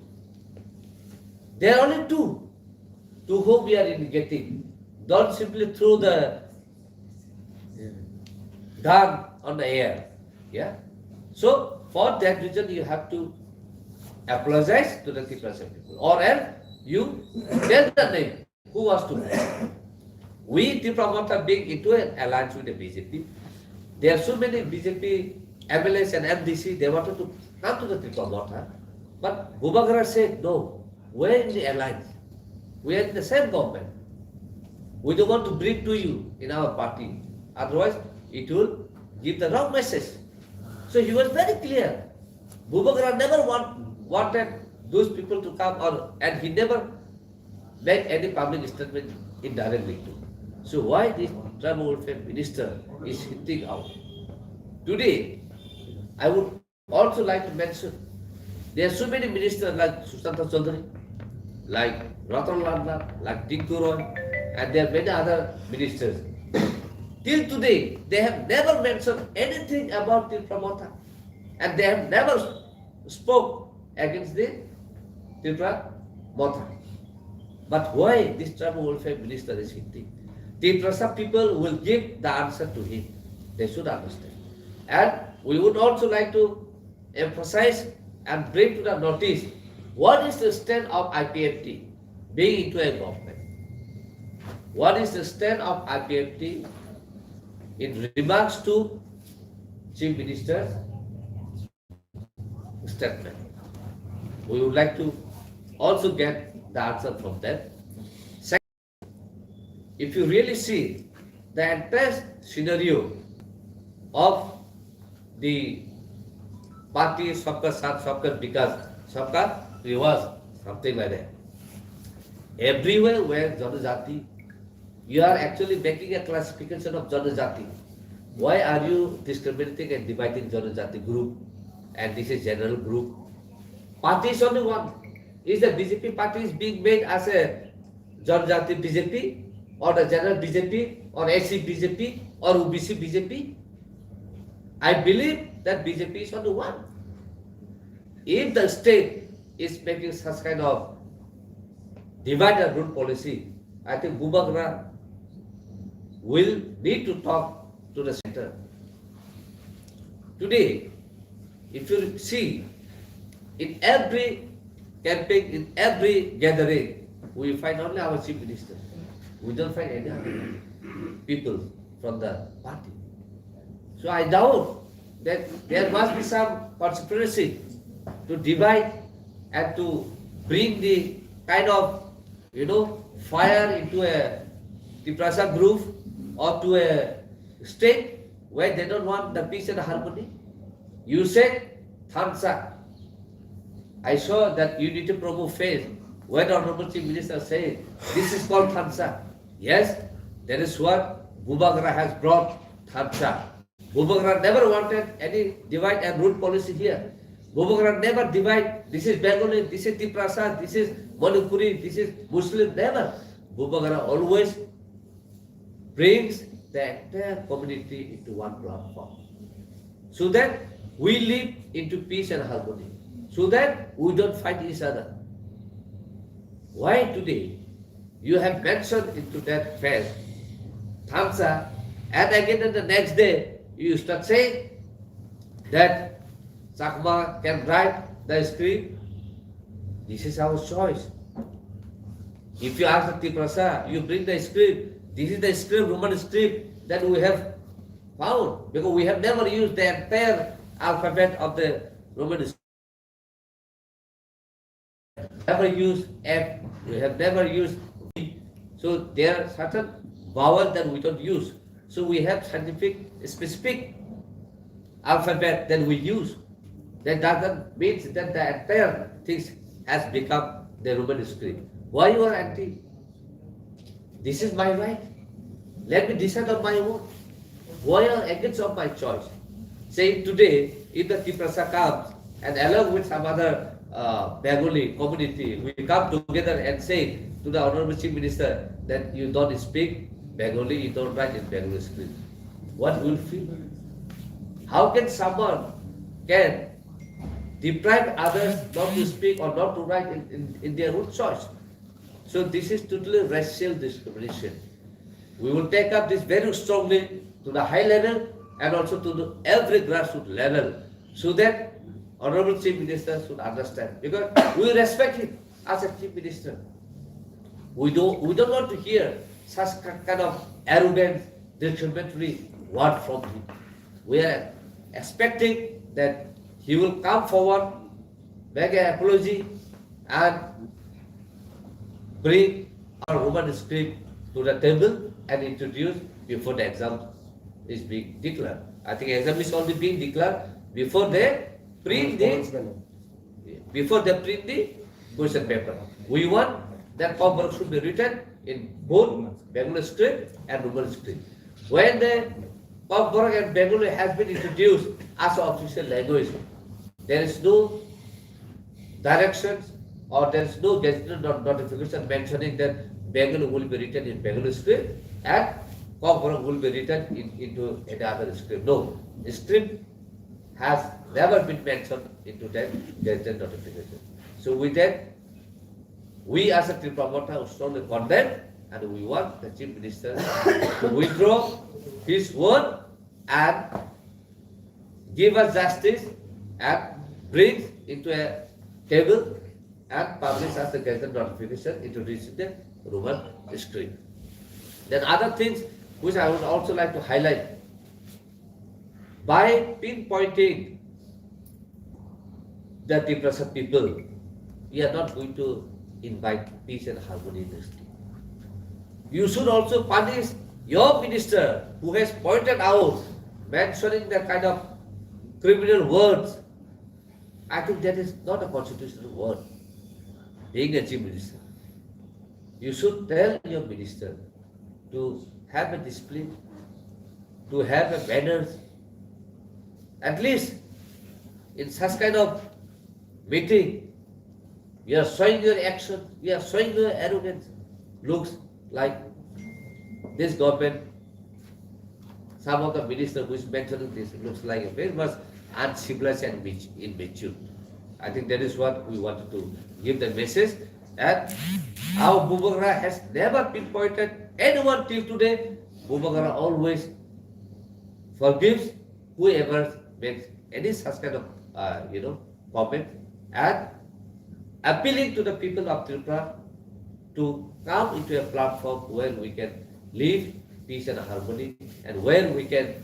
There are only two to whom we are indicating. Don't simply throw the gun on the air. Yeah. So for that reason, you have to apologize to the Tiprasa people, or else you tell the name who was to. We Tipra Motha being into an alliance with the B J P, there are so many B J P M L As and M D C, they wanted to come to the Tipra Motha, but Bubagra said, "No, we're in the alliance. We are in the same government. We don't want to bring to you in our party. Otherwise, it will give the wrong message." So he was very clear. Bubagra never want, wanted those people to come, or, and he never make any public statement indirectly too. So why this tribal welfare minister is hinting out. Today, I would also like to mention, there are so many ministers like Sushanta Chaudhary, like Ratan Lal Nath, like Tinku Roy, and there are many other ministers. Till today, they have never mentioned anything about Tipra Motha, and they have never spoke against the Tipra Motha. But why this tribal welfare minister is hinting? Tiprasa people will give the answer to him. They should understand. And we would also like to emphasize and bring to the notice what is the stand of I P F T being into a government. What is the stand of I P F T in remarks to Chief Minister statement? We would like to also get the answer from them. Second, if you really see the entire scenario of the party Sabka Saath, Sabka Vikas, Sabka Viwas, something like that. Everywhere where Janajati, you are actually making a classification of Janajati. Why are you discriminating and dividing Janajati group? And this is general group. Party is only one. Is the B J P party is being made as a Janajati B J P or the general B J P or S C B J P or O B C B J P? I believe that B J P is only one. If the state is making such kind of divide and rule policy, I think Bubagra will need to talk to the center. Today, if you see, in every campaign, in every gathering, we find only our chief minister. We don't find any other people from the party. So I doubt that there must be some conspiracy to divide and to bring the kind of, you know, fire into a Tiprasa group or to a state where they don't want the peace and harmony. You said Thansa. I saw that Unity Prabhu face when Honorable Chief Minister said, "This is called Thansa." Yes, that is what Bubagra has brought, Thansa. Bubagra never wanted any divide and rule policy here. Bubagra never divide, this is Bengali, this is Tiprasa, this is Manipuri, this is Muslim, never. Bubagra always brings the entire community into one platform, so that we live into peace and harmony, so that we don't fight each other. Why today you have mentioned into that phrase, Thansa, and again in the next day you start saying that Chakma can write the script? This is our choice. If you ask the Tiprasa, you bring the script. This is the script, Roman script that we have found, because we have never used the entire alphabet of the Roman script. Never used F, we have never used V. So there are certain vowels that we don't use. So we have scientific, specific alphabet that we use. That doesn't mean that the entire thing has become the Roman script. Why you are anti? This is my right. Let me decide on my own. Why are against of my choice? Say today, if the Tiprasa comes and along with some other uh, Bengali community, we come together and say to the Honorable Chief Minister that you don't speak Bengali, you don't write in Bengali script. What will feel? How can someone can deprive others not to speak or not to write in, in, in their own choice? So this is totally racial discrimination. We will take up this very strongly to the high level and also to the every grassroots level, so that Honorable Chief Minister should understand, because we respect him as a Chief Minister. We don't, we don't want to hear such ki-, kind of arrogant, discriminatory word from him. We are expecting that he will come forward, make an apology, and bring our Roman script to the table and introduce before the exam is being declared. I think exam is only being declared before they print the, before they print the question paper. We want that homework should be written in both Bengali script and Roman script. When the Kokborok and Bengali has been introduced as official language, there is no directions or there is no gazetted not-, notification mentioning that Bengali will be written in Bengali script and Kokborok will be written in, into any other script. No, script has never been mentioned into that gazetted notification. So with that, we as a Tipra Motha strongly condemn and we want the Chief Minister to withdraw his word and give us justice and bring into a table and publish as the gazette notification introducing the Roman script. Then other things which I would also like to highlight, by pinpointing the Tiprasa people, we are not going to invite peace and harmony in this state. You should also punish your minister who has pointed out, mentioning the kind of criminal words. I think that is not a constitutional word, being a chief minister. You should tell your minister to have a discipline, to have a manners. At least in such kind of meeting, you are showing your action, you are showing your arrogance. Looks like this government, some of the minister who is mentioning this looks like a very much uncivilized and immat-, immature. I think that is what we wanted to give the message. And how Bubagra has never pinpointed anyone till today. Bubagra always forgives whoever makes any such kind of, uh, you know, comment, and appealing to the people of Tripura to come into a platform where we can live peace and harmony and where we can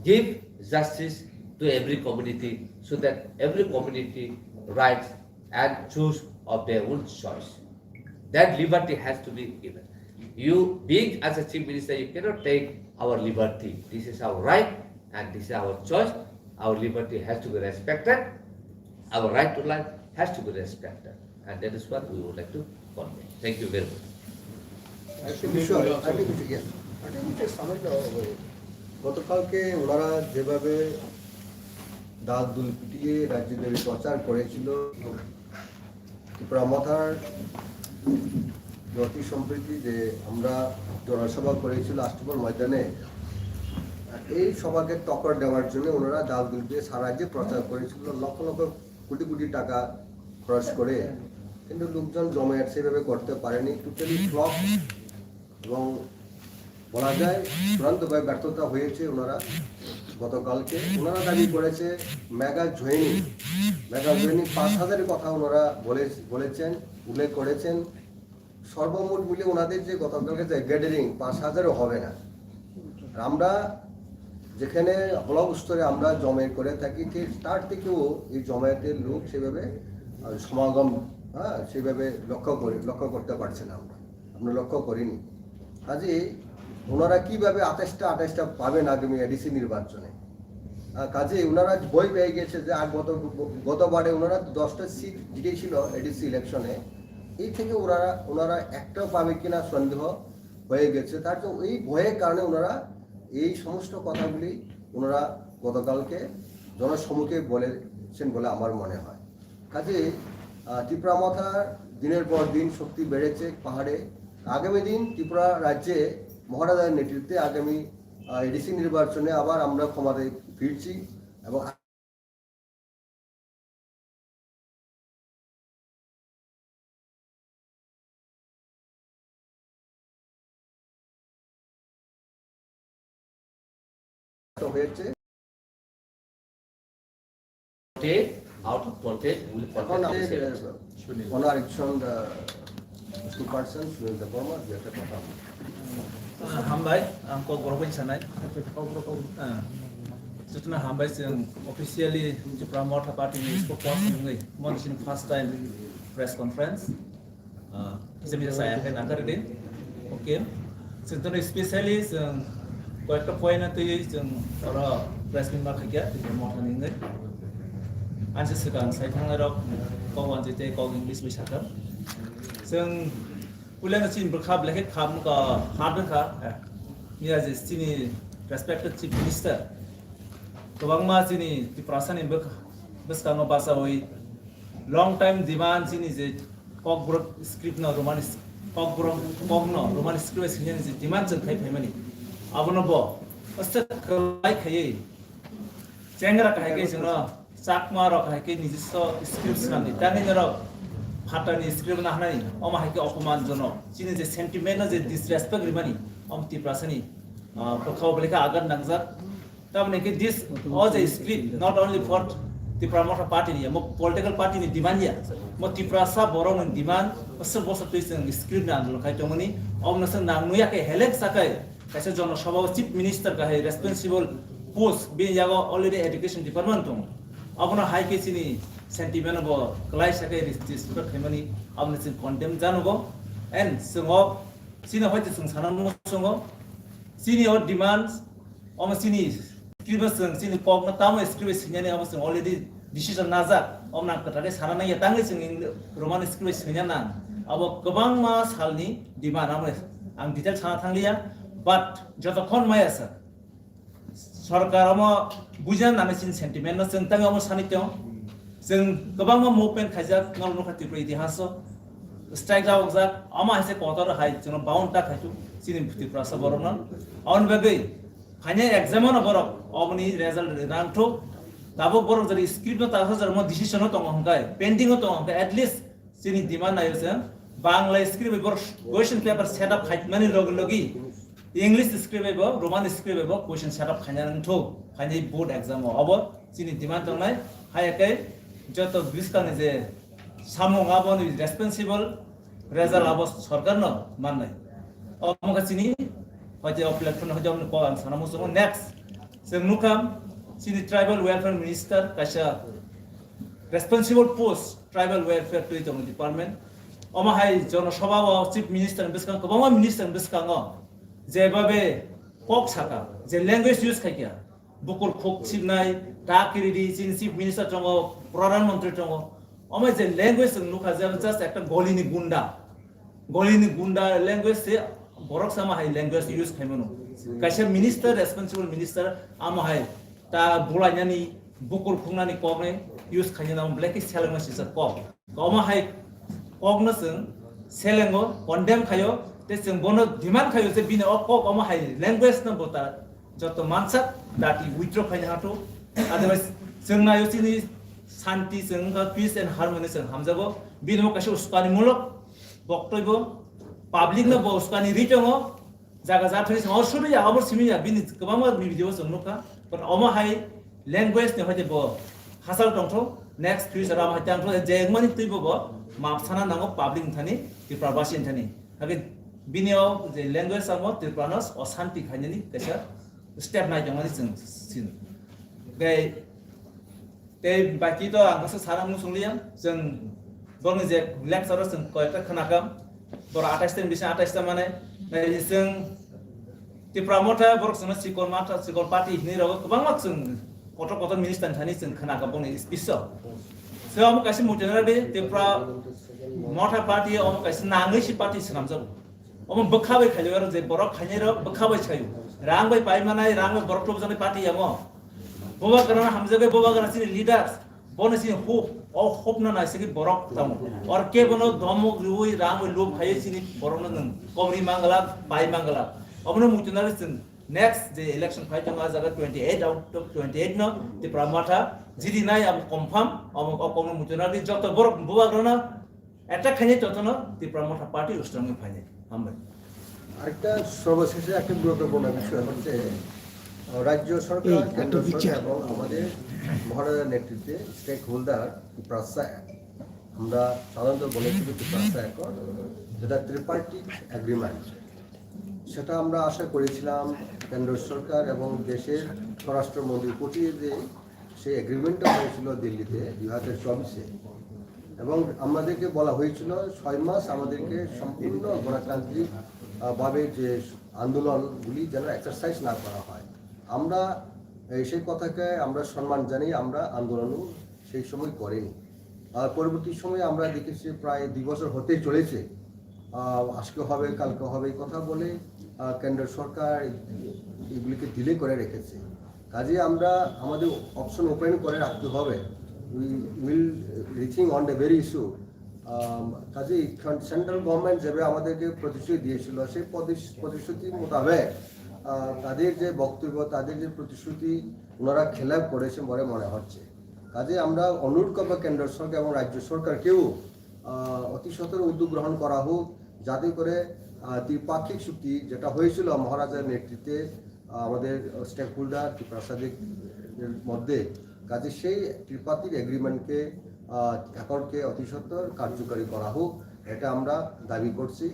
give justice to every community so that every community rights and choose of their own choice. That liberty has to be given. You, being as a chief minister, you cannot take our liberty. This is our right and this is our choice. Our liberty has to be respected. Our right to life has to be respected. And that is what we would like to convey. Thank you very much. একটা বিষয়, একটা বিষয়, yes। একটা বিষয় সামনে যাওয়া হবে। গতকালকে ওনারা যেভাবে ডাক দুল পিটিয়ে রাজ্যে ব্যাপী প্রচার করেছিল, ত্রিপুরা মথার যে অতি সম্প্রতি যে আমরা জনসভা করেছিল আষ্টপর ময়দানে, এই সভাকে টক্কর দেওয়ার জন্য ওনারা ডাক দুল পিটিয়ে সারা রাজ্যে প্রচার করেছিল, লক্ষ লক্ষ কোটি কোটি টাকা খরচ করে, কিন্তু লোকজন জমায়েত সেভাবে করতে পারেনি, টোটালি ফ্লপ। এবং বলা যায় চূড়ান্তভাবে ব্যর্থতা হয়েছে। ওনারা গতকালকে ওনারা দাবি করেছে মেগা জয়েনিং, মেগা জয়েনিং পাঁচ হাজারের কথা ওনারা বলে, বলেছেন, উল্লেখ করেছেন। সর্বমোট মিলে ওনাদের যে গতকালকে যে গ্যাদারিং, পাঁচ হাজারও হবে না। আর আমরা যেখানে ব্লক স্তরে আমরা জমায়েত করে থাকি, ঠিক তার থেকেও এই জমায়েতের লোক সেভাবে, আহ, সমাগম, হ্যাঁ, সেভাবে লক্ষ্য করে, লক্ষ্য করতে পারছে না আমরা, আমরা লক্ষ্য করিনি। কাজে ওনারা কিভাবে আঠাশটা আঠাশটা পাবেন আগামী এডিসি নির্বাচনে? আহ, কাজে ওনারা ভয় পেয়ে গেছে যে আর গত, গতবারে ওনারা দশটা সিট জিতেছিল এডিসি ইলেকশনে, এই থেকে ওনারা, ওনারা একটাও পাবে কিনা সন্দেহ হয়ে গেছে। তার তো এই ভয়ের কারণে ওনারা এই সমস্ত কথাগুলি ওনারা গতকালকে জনসম্মুখে বলেছেন বলে আমার মনে হয়। কাজে, আহ, ত্রিপুরা মথার দিনের পর দিন শক্তি বেড়েছে পাহাড়ে। আগামী দিন ত্রিপুরা রাজ্যে মহারাজার নেতৃত্বে আগামী, আহ, এডিসি নির্বাচনে আবার আমরা ক্ষমতায় ফিরছি এবং হয়েছে। Out of context, will এখন context আমি, is, uh, ওনার একজন, uh, spokesperson সুনীল দেববর্মা দু একটা কথা বলবেন। Uh, hambai, ang kok borok bai sanai. Uh, Jotona hambai, chwng officially Tipra Motha Party ni spokesperson wngwi, mon chini first time press conference. Ah, kisa misa saya khe nangkar din. Okay. Chwng tono specially chwng koyekta point no twiwi chwng oro press meet ma khaikha, Tipra Motha ni wngwi. Ansi swkang sai thangnai rok kok wanjwi tei kok English bai sakha. Chwng puila no chini bwkha belai khe kham ka hard wngkha. Miya je chini respected Chief Minister, kwbangma chini Tiprasani bwk-, bwskango bachaui long time demand chini je Kokborok script no Roman s-, Kokborok kok no Roman script bai swinani je demand chwng khai phaimani, abono bo aswk kwlai khaiwi chengra kahai khe chwngno Chakma rok hai khe nijiswa script swnamdi, tangwi norok phatani script no hanani, omo hai khe opoman jono chini je sentiment no je disrespect rimani, omo Tiprasani, ah, bwkhao belai khe agat nangjak. Tamoni khe this o je script not only for Tipra Motha party ni, mo political party ni demand ya, mo Tiprasa borok ni demand, bosor bosor twi chwng script ni andolon khai tongmani, omo no chwng nang nuya khe helek sakai, kaisa jono sabha o chief minister kahai responsible post, bini yago already education department tongo. Abono hai khe chini sentiment bo kwlai sakai respect khaimani, abono chwng condemn janogo. And chwng o chini hoite chwng sana muchungo, chini o demands, omo chini script o chwng chini kok no tamo script o sinani, abo chwng already decision najak, omo nang kwthar khe sana nangya, tangwi chwng Roman script o swina nang. Abo kwbangma salni demand, amo ang detail sana thangliya, but jotokhon maya sa Sorkar omo buja nani chini sentiment no chwng tangwi omo sani tong. Chwng kwbangma movement khaijak, norok nukha Tripura itihaso. Strike rawjak, omo hai se kotor hai chwngno bound ta khaitu chini Tiprasa borokno. Aboni bagwi phainai exam no borok oboni result rangthok. Tabuk borok jodi script no ta sajak, omo decision no tongo hwnkhe, pending no tongo hwnkhe, at least chini demand nayo se Bangla script bai bo question paper set up khaimani logi logi English script bai bo, Roman script bai bo question set up khaina nangthu, khainai board exam o. Obo chini demand tongnai, hai khe joto bwskangni je samung aboni responsible result abo sorkar no mannai. Omo khe chini hoite o platform hoite omo ko ang sana muchungo. Next, chwng nukha chini tribal welfare minister kaisa responsible post, tribal welfare twi tongo department. Omo hai jono sabha o chief minister ni bwskango, kwbangma minister ni bwskango jebabe kok saka, je language use khaikha, bukur khuk sibnai, ta kiridi, chini chief minister tongo, pradhan mantri tongo. Omo je language chwng nukha je just ekta golini gunda, golini gunda language se borok sama hai language use khaimano. Kaisa minister, responsible minister, amo hai ta bulainani, bukur khungnani kokni use khaina nang belai khe selengma sisa kok. Omo hai kokno chwng selengo, condemn khayo, tei chwng bono demand khayo je bini o kok omo hai language no bo ta joto mansak dati withdraw khaina hato. Otherwise chwng nayo chini santi, chwng wngkha peace and harmony chwng hamjago. Bini bo kaisa uskani mulok boktoi bo public no bo uskani ri tongo. Jaga jathani song o suri ya, abor simi ya, bini kwbangma video chwng nukha. But omo hai language ni hoite bo hasal tongtho, next future amo hai tangtho, je wngmani twi bo bo map sana nango public ni thani, Tripura basi ni thani. Hake bini o je language amo Tripura no osanti khainani kaisa step nai tongmani chwng sino. Tei Tei baki to ang kasa sana muchung liya, chwng borokni je lecture o chwng koyekta khwnakam, boro atais ta bisa atais ta mane, nai chwng Tipra Motha borok chwngno chikon matha, chikon party hinwi rogo kwbangma chwng kotor kotor minister thani chwng khwnakam boni speech o. So amo kaisa muchung nai di Tipra Motha party o amo kaisa nangwi si party swnamjago. Omo bwkha bai khaio, aro je borok khainai rok bwkha bai khaio. Rang bai pai manai, rang bai borok tubujani party amo. Boba gana hamjabai, boba gana chini leaders, bono chini hope, o hope no naisingwi borok tamo. Or ke bono domok riwi rang bai lob khaiwi chini borok no nwng komri mangala, pai mangala. Omono muchunari chwng next je election phai tongo, a jaga twenty eight out of twenty eight no Tipra Motha jiri nai abo confirm, omo o kokno muchunari joto borok boba gana Attack khainai jotono Tipra Motha Party strong-wi phainai. Hambai. আরেকটা সর্বশেষে একটা গুরুত্বপূর্ণ বিষয় হচ্ছে, আহ, রাজ্য সরকার, এই, কেন্দ্র এত সরকার বিচার। এবং আমাদের মহারাজার নেতৃত্বে স্টেক হোল্ডার টিপ্রাসা, আমরা সাধারণত বলে থাকি টিপ্রাসা অ্যাকর্ড, যেটা ট্রিপার্টিট এগ্রিমেন্ট, সেটা আমরা আশা করেছিলাম কেন্দ্র সরকার এবং দেশের স্বরাষ্ট্রমন্ত্রী পটিয়ে যে সেই এগ্রিমেন্টটা হয়েছিল দিল্লিতে দুই হাজার চব্বিশে, এবং আমাদেরকে বলা হয়েছিল ছয় মাস আমাদেরকে সম্পূর্ণ গণতান্ত্রিক, আহ, ভাবে যে আন্দোলনগুলি যেন এক্সারসাইজ না করা হয়। আমরা এই সেই কথাকে আমরা সম্মান জানিয়ে আমরা আন্দোলনও সেই সময় করিনি। আর পরবর্তী সময়ে আমরা দেখেছি প্রায় দুই বছর হতেই চলেছে, আহ, আজকে হবে, কালকে হবে, এই কথা বলে আহ, কেন্দ্র সরকার এগুলিকে ডিলে করে রেখেছে। কাজেই আমরা আমাদের অপশন ওপেন করে রাখতে হবে। We will rethink on the very issue. আম, কাজেই সেন্ট্রাল গভর্নমেন্ট যেভাবে আমাদেরকে প্রতিশ্রুতি দিয়েছিল, সেই প্রতিশ-, প্রতিশ্রুতি মোতাবেক, আহ, তাদের যে বক্তব্য, তাদের যে প্রতিশ্রুতি, ওনারা খেলাপ করেছেন বলে মনে হচ্ছে। কাজেই আমরা অনুরোধ করবো কেন্দ্র সরকার এবং রাজ্য সরকারকেও, আহ, অতি সত্বর উদ্যোগ গ্রহণ করা হোক, যাতে করে, আহ, দ্বিপাক্ষিক চুক্তি যেটা হয়েছিল মহারাজার নেতৃত্বে, আহ, আমাদের স্টেক হোল্ডার ত্রিপাসাদের মধ্যে, কাজে সেই ত্রিপাক্ষিক এগ্রিমেন্টকে, আহ, অ্যাকর্ডকে অতি সত্বর কার্যকরী করা হোক, এটা আমরা দাবি করছি।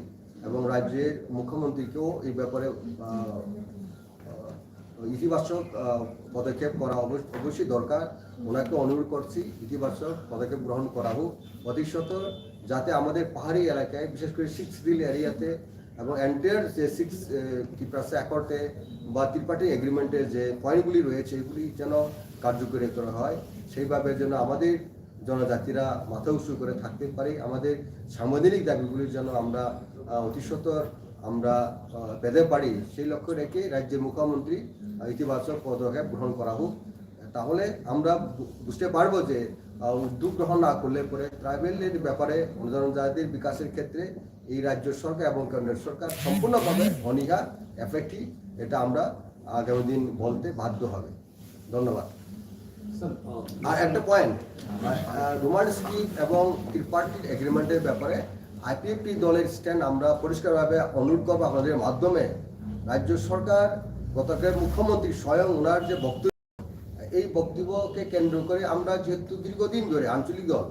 এবং রাজ্যের মুখ্যমন্ত্রীকেও এই ব্যাপারে, আহ, আহ, ইতিবাচক, আহ, পদক্ষেপ করা অবশ্য-, অবশ্যই দরকার। ওনাকে অনুরোধ করছি, ইতিবাচক পদক্ষেপ গ্রহণ করা হোক। অতি সত্বর যাতে আমাদের পাহাড়ি এলাকায়, বিশেষ করে সিক্স হিল এরিয়াতে এবং এন্টায়ার যে সিক্স, আহ, ত্রিপাসা অ্যাকর্ডে বা ত্রিপার্টি এগ্রিমেন্টে যে পয়েন্টগুলি রয়েছে, এগুলি যেন কার্যকরী করা হয়, সেইভাবে যেন আমাদের জনজাতিরা মাথা উঁচু করে থাকতে পারি, আমাদের সাংবিধানিক দাবিগুলি যেন আমরা, আহ, অতি সত্বর আমরা, আহ, পেতে পারি, সেই লক্ষ্য রেখে রাজ্যের মুখ্যমন্ত্রী, আহ, ইতিবাচক পদক্ষেপ গ্রহণ করা হোক। তাহলে আমরা বু-, বুঝতে পারবো যে, আহ, উদ্যোগ গ্রহণ না করলে পরে ট্রাইবেলের ব্যাপারে, জনজাতির বিকাশের ক্ষেত্রে এই রাজ্য সরকার এবং কেন্দ্র সরকার সম্পূর্ণভাবে অনীহা, অ্যাপেথি, এটা আমরা আগামী দিন বলতে বাধ্য হবে। ধন্যবাদ। স্যার, আহ, আর একটা পয়েন্ট, আহ, রোমান স্ক্রিপ্ট এবং ত্রিপার্টির এগ্রিমেন্টের ব্যাপারে আইপিএফটি দলের স্ট্যান্ড আমরা পরিষ্কারভাবে অনুরোধ করবো আপনাদের মাধ্যমে। রাজ্য সরকার, গতকাল মুখ্যমন্ত্রী স্বয়ং ওনার যে বক্তব্য, এই বক্তব্যকে কেন্দ্র করে আমরা যেহেতু দীর্ঘদিন ধরে আঞ্চলিক দল,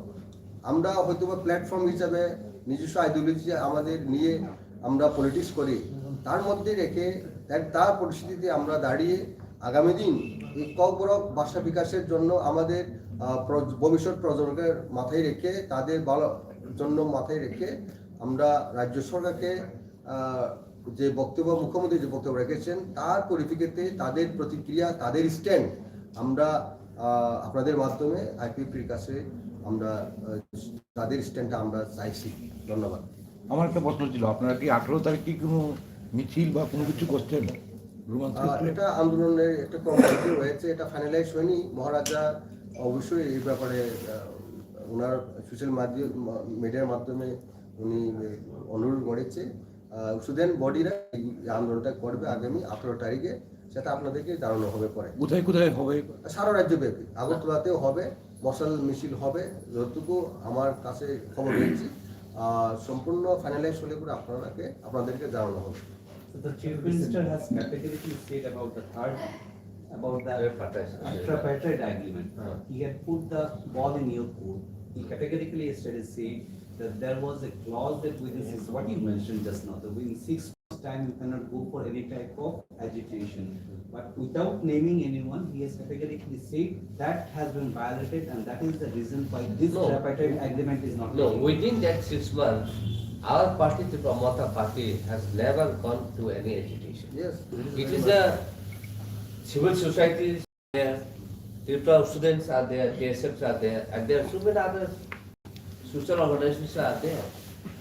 আমরা হয়তো বা প্ল্যাটফর্ম হিসাবে নিজস্ব আইডিওলজি আমাদের নিয়ে আমরা পলিটিক্স করি, তার মধ্যে রেখে, তার, তার পরিস্থিতিতে আমরা দাঁড়িয়ে আগামী দিন এই ককবরক ভাষা বিকাশের জন্য আমাদের, আহ, প্র-, ভবিষ্যৎ প্রজন্মকে মাথায় রেখে, তাদের ভালো জন্য মাথায় রেখে আমরা রাজ্য সরকারকে, আহ, যে বক্তব্য, মুখ্যমন্ত্রী যে বক্তব্য রেখেছেন, তার পরিপ্রেক্ষিতে তাদের প্রতিক্রিয়া, তাদের স্ট্যান্ড আমরা, আহ, আপনাদের মাধ্যমে আইপিএফটির কাছে আমরা, আহ, তাদের স্ট্যান্ডটা আমরা চাইছি। ধন্যবাদ। আমার একটা প্রশ্ন ছিল, আপনারা কি আঠারো তারিখ কি কোনো মিছিল বা কোনো কিছু করছেন? রোমান আহ, স্ক্রিপ্টে? এটা আন্দোলনের একটা কর্মসূচি রয়েছে, এটা ফাইনালাইজ হয়নি। মহারাজা অবশ্যই এই ব্যাপারে, আহ, ওনার সোশ্যাল মাধ্যম, মিডিয়ার মাধ্যমে উনি অনুরোধ করেছে। আহ, স্টুডেন্ট বডিরা এই আন্দোলনটা করবে আগামী আঠারো তারিখে, সেটা আপনাদেরকে জানানো হবে পরে। কোথায় কোথায় হবে? সারা রাজ্যব্যাপী, আগরতলাতেও হবে, মশাল মিছিল হবে, যতটুকু আমার কাছে খবর পেয়েছি। আহ, সম্পূর্ণ ফাইনালাইজ হলে পরে আপনারাকে, আপনাদেরকে জানানো হবে। So the Chief Minister has categorically said about the third, about the Tripartite. Tripartite agreement. He had put the ball in your court. He categorically yesterday said that there was a clause that within six, what you mentioned just now, that within six months' time you cannot go for any type of agitation. But without naming anyone, he has categorically said that has been violated, and that is the reason why this No. Tripartite agreement is not No, taking within that six months, our party, Tipra Motha Party, has never gone to any agitation. Yes, it is It is a civil society there, Tripura students are there, T S Fs are there, and there are so many other social organizations are there.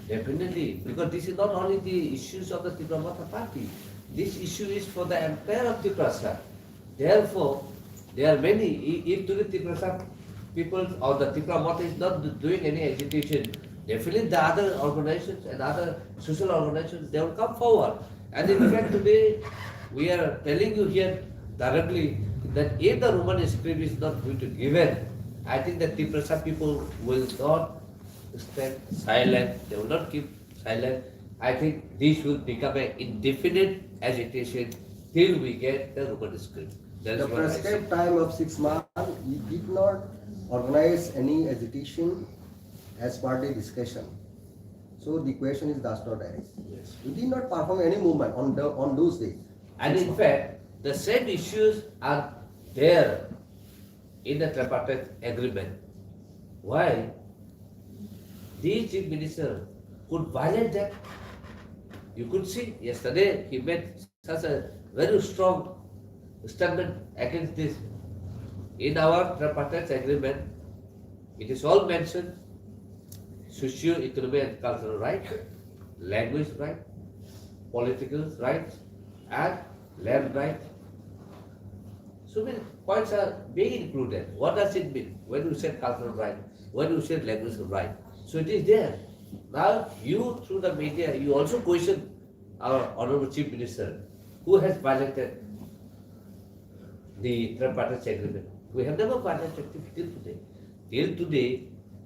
Definitely, because this is not only the issues of the Tipra Motha Party. This issue is for the entire of Tiprasa. Therefore, there are many, i- if today Tiprasa people or the Tipra Motha is not do- doing any agitation, definitely the other organizations and other social organizations, they will come forward. And in fact, today we are telling you here directly that if the Roman script is not going to given, I think the Tiprasa people will not stand silent, they will not keep silent. I think this will become an indefinite agitation till we get the Roman script. That is The what I say. Prescribed time of six months, we did not organize any agitation as per the discussion. So the question is does not arise. Yes. We did not perform any movement on the, on those days. And in fact, the same issues are there in the tripartite agreement. Why the chief minister could violate that? You could see yesterday he made such a very strong statement against this. In our tripartite agreement, it is all mentioned, socio-economic and cultural right, language right, political rights and land rights. So many points are being included. What does it mean when you say cultural right, when you say language right? So it is there. Now you, through the media, you also question our Honorable Chief Minister, who has violated the tripartite agreement. We have never violated it till today. Till today,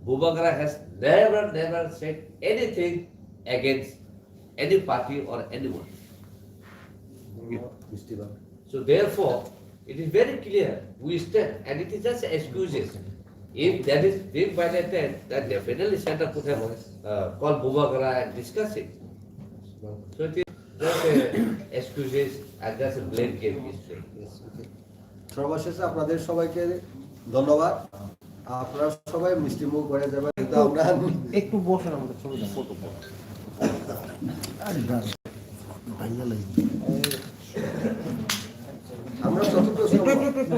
Bubagra has never, never said anything against any party or anyone. So therefore, it is very clear, we stand, and it is just excuses. If that is being violated, then definitely Centre could have, uh, called Bubagra and discuss it. So it is just a excuses and just a blame game is playing. সর্বশেষে আপনাদের সবাইকে ধন্যবাদ। আপনারা সবাই মিষ্টি মুখ করে যাবেন, কিন্তু আমরা একটু বসেন আমাদের ছবি ফটো। আমরা চতুর্থ একটু একটু একটু একটু